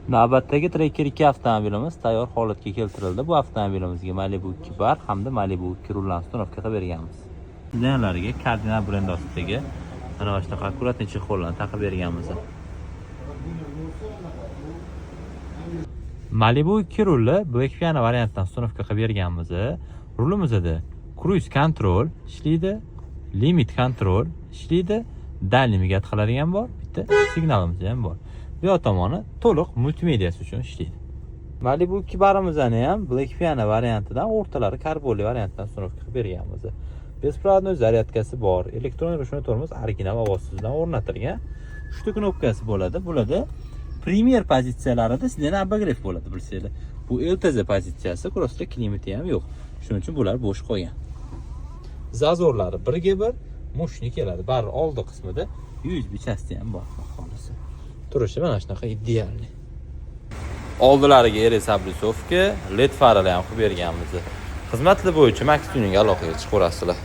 Navbatdagi Tracker 2 avtomobilimiz tayyor holatga keltirildi. Bu avtomobilimizga Malibu 2 bar hamda Malibu 2 rullarni установка qilib berganmiz. Сиденья lariga Cardinal brend ostidagi mana shunaqa аккуратный чехол larni taqib berganmiz. Malibu 2 rulli Black Piano variantdan установка qilib berganmiz. Rulimizda cruise control ishlaydi, limit control ishlaydi, дальний мигать qiladigan bor, bitta signalimiz ham bor. Bu yoq tomoni to'liq multimediasi uchun ishlaydi. Malibu 2 barimizni ham Black Piano variantidan, o'rtalari karbonli variantdan установка qilib berganmiz. Беспроводной zaryadkasi bor, elektron ручной tormoz original ovozsizdan o'rnatilgan. Uchta knopkasi bo'ladi. Bularda Premier pozitsiyalarida сиденье обогрев bo'ladi, bilsanglar. Bu LTZ pozitsiyasi, просто klimati ham yo'q. Shuning uchun bular bo'sh qolgan. Зазор lari birga bir, мощный keladi. Bari oldi qismida USB части ham bor, xudo xohlasa. Turishi mana shunaqa идеальный. Oldilariga RS облицовка, LED faralar ham qilib berganmiz. Xizmatlar bo'yicha Max Tuning aloqaga chiqaverasizlar.